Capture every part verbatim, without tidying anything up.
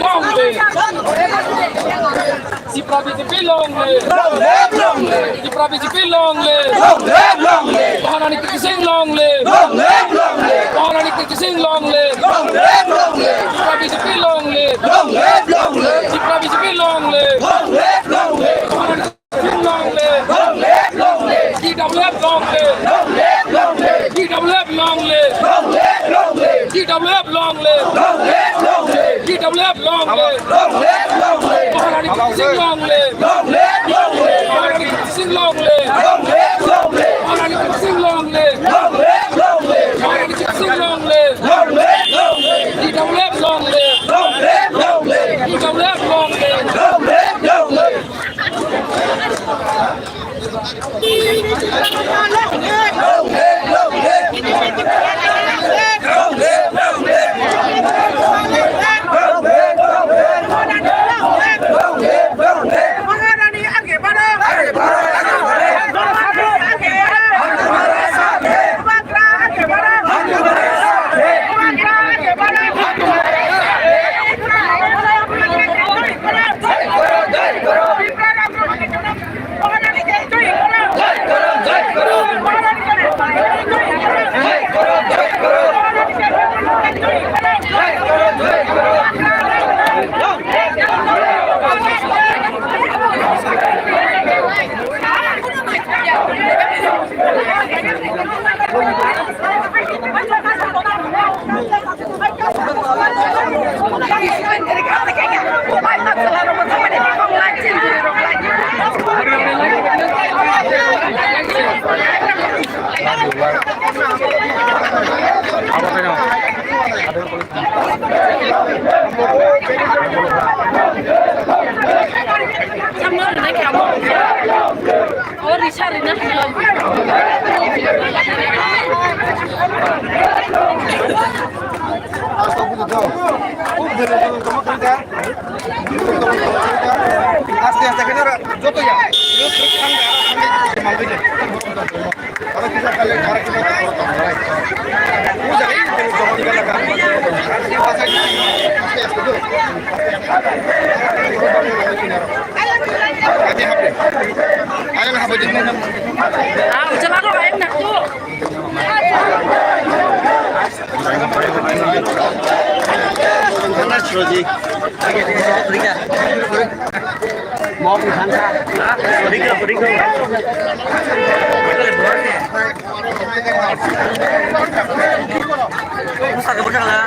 Long live! Tipra B J P long live! Long live, long live! Tipra B J P long live! Long live, long live! Maharani Kirti Singh long live! Long live, long live! Maharani Kirti Singh long live! Long live, long live! Tipra B J P long live! Long live, long live! Tipra B J P long live! Long live, long live! Maharani Kirti Singh long live! Long live, long live! T W F long live! Long live, long live! T W F long live! Long live, long live! T W F long live! Long live, long live! T W F long live! Long live, long live! Maharani Kirti Singh long live! Long live, long live! Maharani Kirti Singh long live! Long live, long live! Maharani Kirti Singh long live! Long live, long live! Maharani Kirti Singh long live! Long live, long live! T W F long live! Long live, long live! T W F long live! Long live, long live! Aste aste khe nara joto ya. Aro kisa kale, aro kisa kale. Ate hape. Ayang hape din. Ah, ucala ko ayang nak tu. Mana Suroji? Mau pingsan sa. Puri ko, puri ko. Busa ke busa la.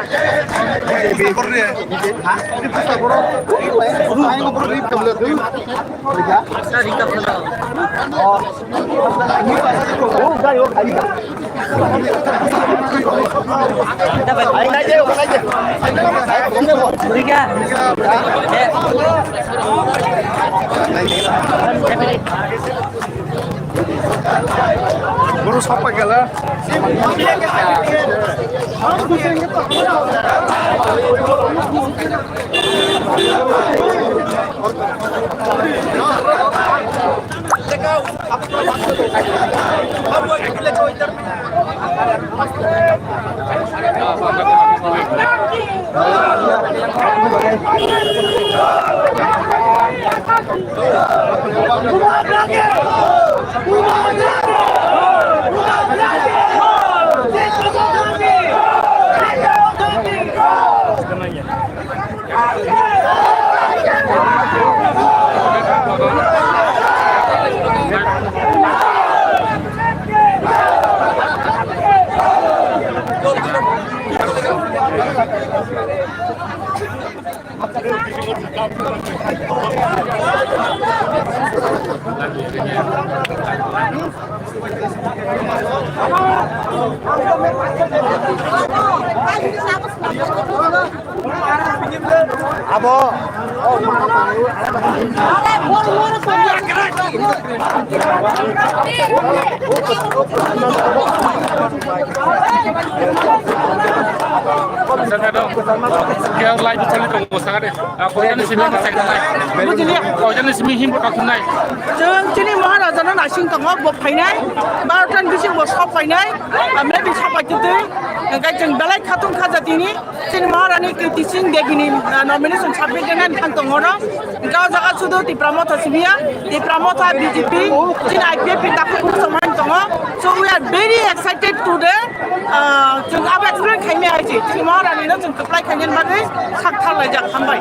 Sa ring ka phala. Guru sapa gala. Abo. Kaya lai bosor ni tong bosong de. Koitani simi bosong nai. Koitani simi himbo tong nai. Chwng chini Maharaja no naising tongo, bo phainai. Barota ni bising bo sok phainai. Amle bi sok pai twi. Hingke chwng belai khatung kha jatini. Chini Maharani Kirti Singh Devi ni, ah, nomination submit khe nani thang tongo no. Hingke o jaga sudu Tipra Motha simi ya. Tipra Motha B J P. Chini I P F ni takhuk bwsong man tongo. So we are very excited today. Ah, chwng abo explain khaimai hai se. Chini Maharani no chwng kwplai khainani bagwi sak tharlaijak, hambai.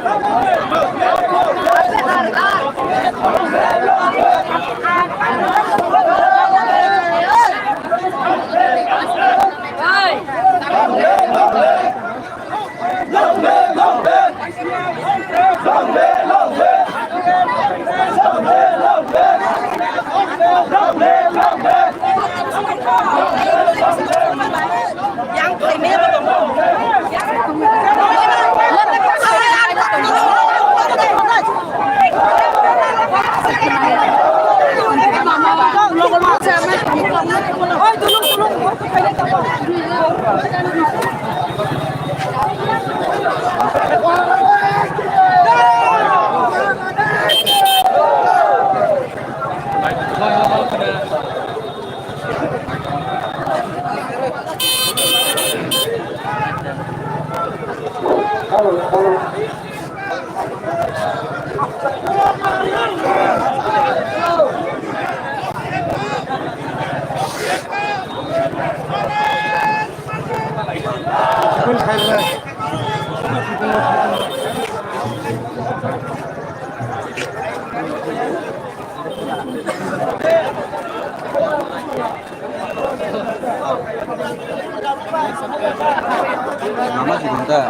Mama si gunta.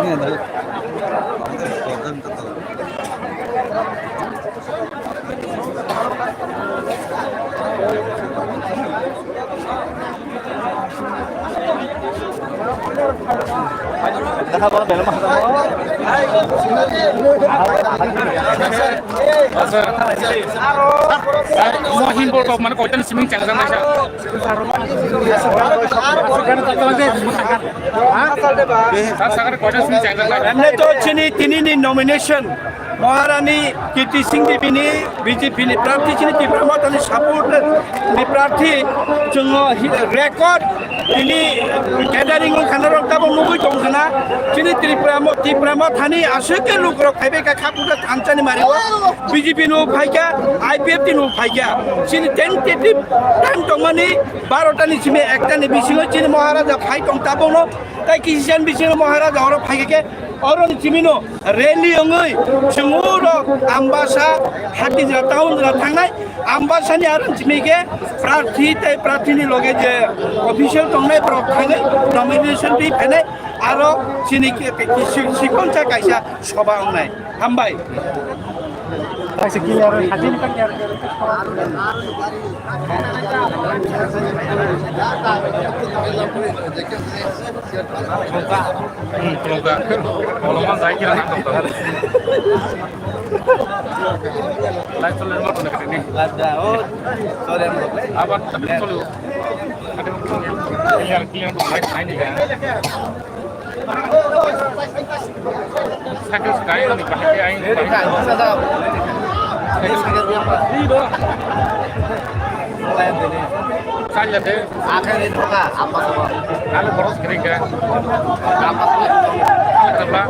Ini anda. Mama si gunta. Mohim Borok mane koitan siming chang jang naisa. Sir, sakar koitan siming chang jang naisa. Emne to chini tini ni nomination. Maharani Kirti Singh Devi ni B J P ni prarthi chini Tipra Motha ni support ni prarthi chwng record tini gathering wng khana rok tabok nugwi tong khana chini Tripura mo-, Tipra Motha ni aswk khe lukurok phaibai kha kha phunukha thansa ni mari o B J P no phaikha I P F T no phaikha chini tentative time tongmani barota ni simi ekta ni bisingo chini Maharaja phai tong tabok no tai kisi jan bisingo Maharaja oro phaikha khe oro ni simi no Rally wngwi chwng uro Ambasa, Hatijra town jora thangnai, Ambasani aro chini khe prarthi tei prarthini loge je official tongnai borok thangwi nomination twi phainai, aro chini khe, khe, khe, si-, sikonsa kaisa soba wngnai. Hambai. Kaisa clear, Hmm, khulumkha. Khulumkha. Khulumkha, jai kira nang tong tong. Live chole, remote connect ni. Live da, oh, sorry, I'm not. Abar tapi chole. Clear, clear, live naini ga. Sakhe sky ni bahai ai. Sakhe sky ni bahai. Kanya de. Akhirnya itu kak, apa semua? Lalu boros kering kan? Apa semua? Coba.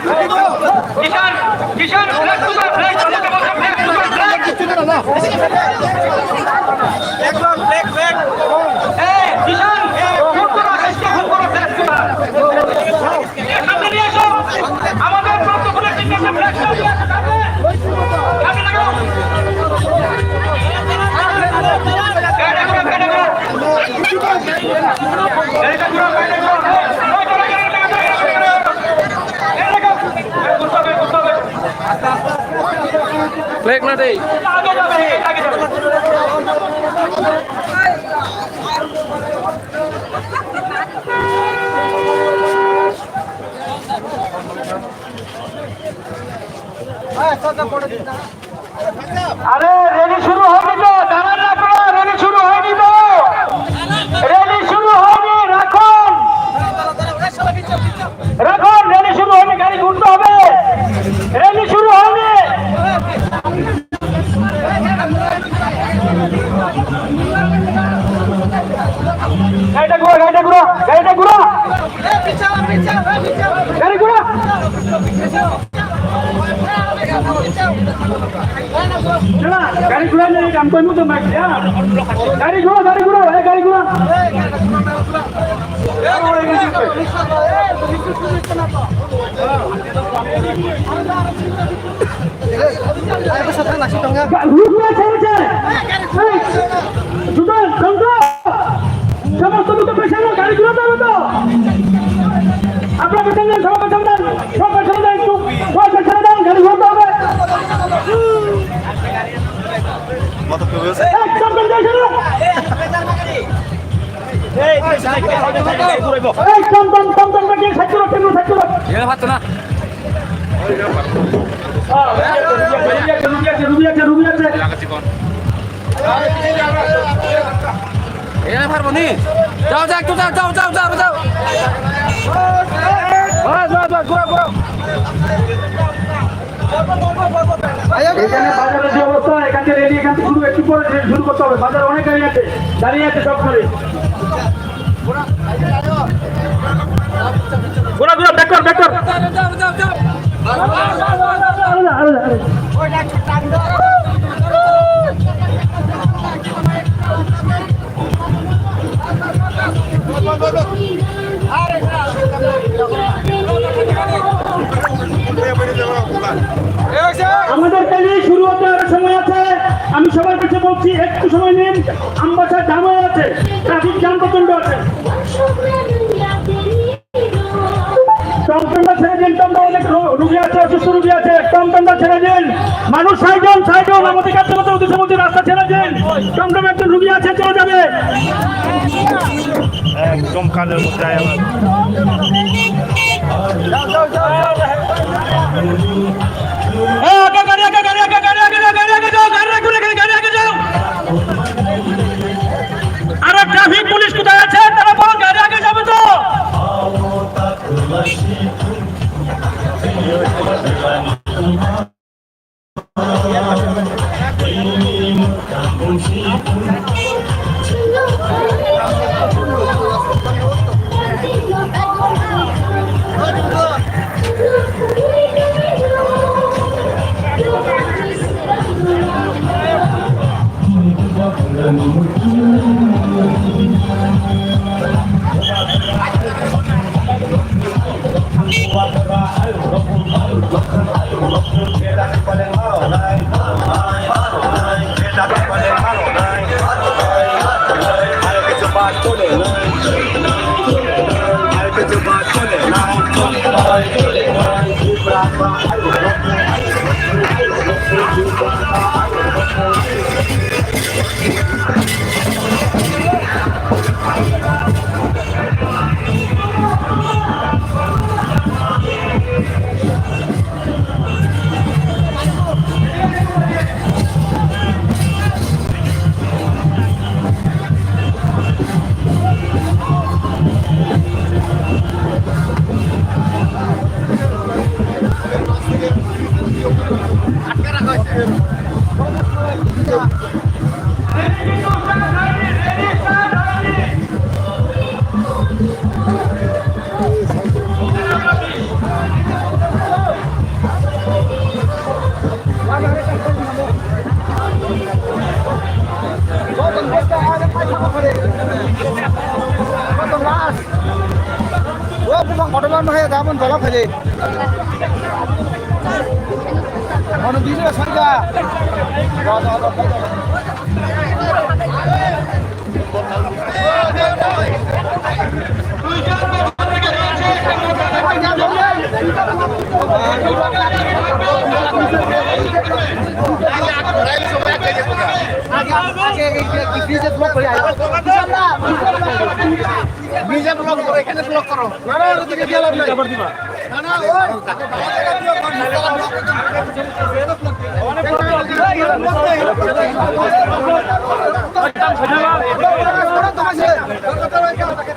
Kisan, Kisan, break, break, break, break. একদম break, break. এই, কিষাণ, খুব বড়, আজকে খুব বড় ব্রেক। সামনে নিয়ে এসো। আমাদের প্রত্যেকের চিন্তা ব্রেক। সামনে লাগাও। গাড়ি ঘোড়া, গাড়ি ঘোড়া। গাড়ি ঘোড়া, গাড়ি ঘোড়া। Flag na dei. আরে, র‍্যালি শুরু হয়নি তো, দাঁড়ান আপনারা, র‍্যালি শুরু হয়নি তো, র‍্যালি শুরু হয়নি, রাখুন, রাখুন, র‍্যালি শুরু হয়নি, গাড়ি ঘুরতে হবে, র‍্যালি শুরু হয়নি। গাড়িটা ঘুরা, গাড়িটা ঘুরা, গাড়িটা ঘুরা, গাড়ি ঘুরা। Chula, gari ghora nahi, kam koi muto mat diya. Gari ghora, gari ghora, eh, gari ghora. Ga-, rukna chalo chalo. Hey, juta, jangka. সমস্ত দুটো পেছনে গাড়িগুলো দাঁড়াও তো। আপনারা পেছনে যান, সবাই পেছনে যান, সবাই পেছনে যান, একটু সবাই পেছনে যান, গাড়ি ঘুরতে হবে। কত কি হয়েছে? এই, টমটম যাই চলো। এই, টমটম, টমটম, গাড়ি সাইড করো, সাইড করো। এ ভাত না। হ্যাঁ, রুগী আছে, রুগী আছে, রুগী আছে, রুগী আছে। এখানে পারবো নি? যাও, যাও, একটু যাও, যাও, যাও, যাও, যাও। বাস, বাস, বাস, ঘুরাও, ঘুরাও। এখানে বাজারের যে অবস্থা, এখান থেকে রেডি, এখান থেকে শুরু, একটু পরে শুরু করতে হবে। বাজারে অনেক গাড়ি আছে, দাঁড়িয়ে আছে সব গাড়ি। ঘুরা, ঘুরা, ব্যাক কর, ব্যাক কর। আলাদা, আলাদা, আলাদা। আমাদের র্যালি শুরু হতে আরো সময় আছে। আমি সবার কাছে বলছি, একটু সময় নিন। আমবাসা জাম হয়ে আছে, ট্রাফিক জ্যাম প্রচন্ড আছে। টমটমটা ছেড়ে দিন, টমটম অনেক রো-, রুগী আছে, অসুস্থ রুগী আছে, টমটমটা ছেড়ে দিন। মানুষ সাইজন, সাইজন, আমাদের কাছে কথা উদ্দেশ্য বলছি, রাস্তা ছেড়ে দিন। টমটম একজন রুগী আছে, চলে যাবে। একদম কানের মধ্যে আয় আমার। এই, আগে গাড়ি, আগে গাড়ি, আগে গাড়ি, আগে যাও, গাড়ি রাখো, গাড়ি, গাড়ি আগে যাও। আরে ট্রাফিক পুলিশ কোথায় আছে? তারা বলো, গাড়ি আগে যাবে তো। O bumang kotorma no hai, damon dola phai. Mano dino saida. নিজে ব্লক করো, এখানে ব্লক করো। না, না, ওদিকে দিয়ে লাভ নাই। না, না, ওই।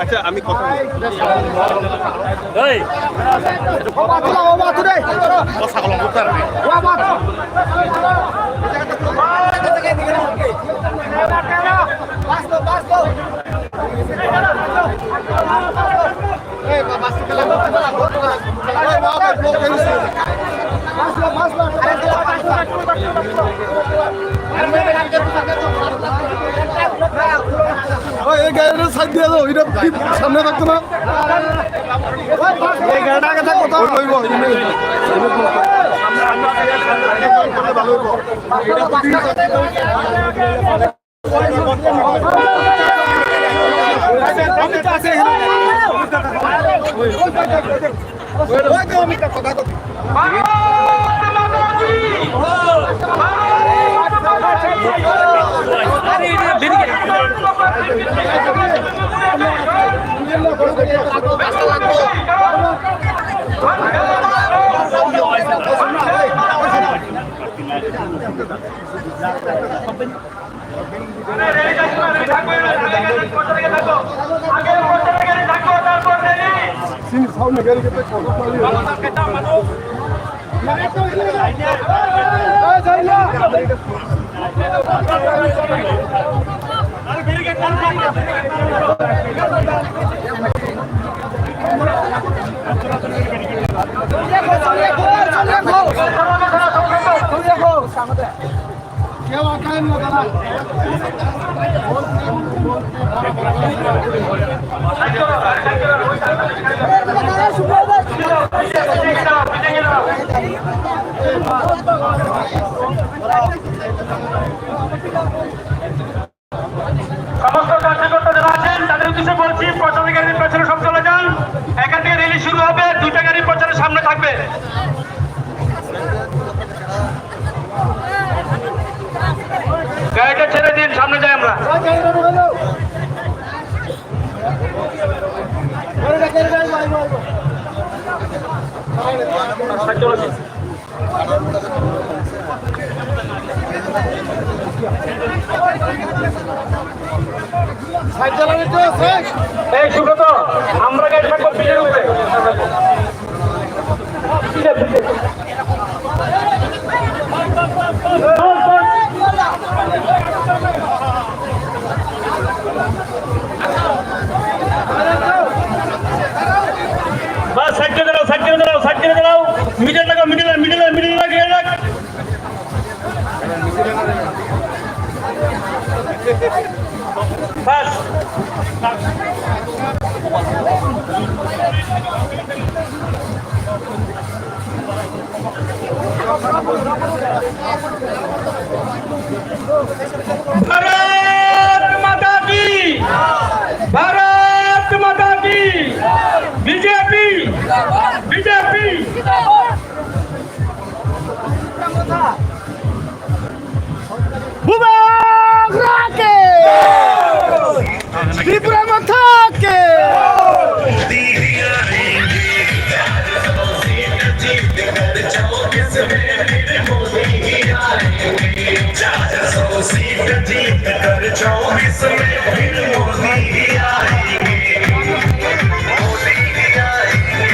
আচ্ছা, আমি কথা বলি। এই। ও বাবা, তুলে, ও বাবা, তুলে। ও ছাগল, ও তার। ও বাবা। বাঁচলো, বাঁচলো। এই গাড়িটা সাইড দিয়ে দাও, এটা ঠিক সামনে রাখতো না। এই গাড়িটা আগে থাকো তো। ওই, ওই, ওই, ওই। ভালো হইব। সমস্ত কার্যকর্তা যারা আছেন, তাদের উদ্দেশ্যে বলছি, প্রচারী গাড়ির পেছনে সব চলে যান। এখান থেকে র্যালি শুরু হবে, দুইটা গাড়ি প্রচারের সামনে থাকবে। গাড়িটা ছেড়ে দিন, সামনে যাই আমরা। এই সুব্রত, আমরা গাড়ি থাকবো পিঠের উপরে। বাস, সাইড করে দাঁড়াও, সাইড করে দাঁড়াও, সাইড করে দাঁড়াও। মিডল রাখো, মিডল, মিডল, মিডল রাখ, মিডল রাখ। বাস। चौबीस में फिर मोदी ही आएंगे। चार सौ सीट जीत कर चौबीस में फिर मोदी ही आएंगे। मोदी ही आएंगे।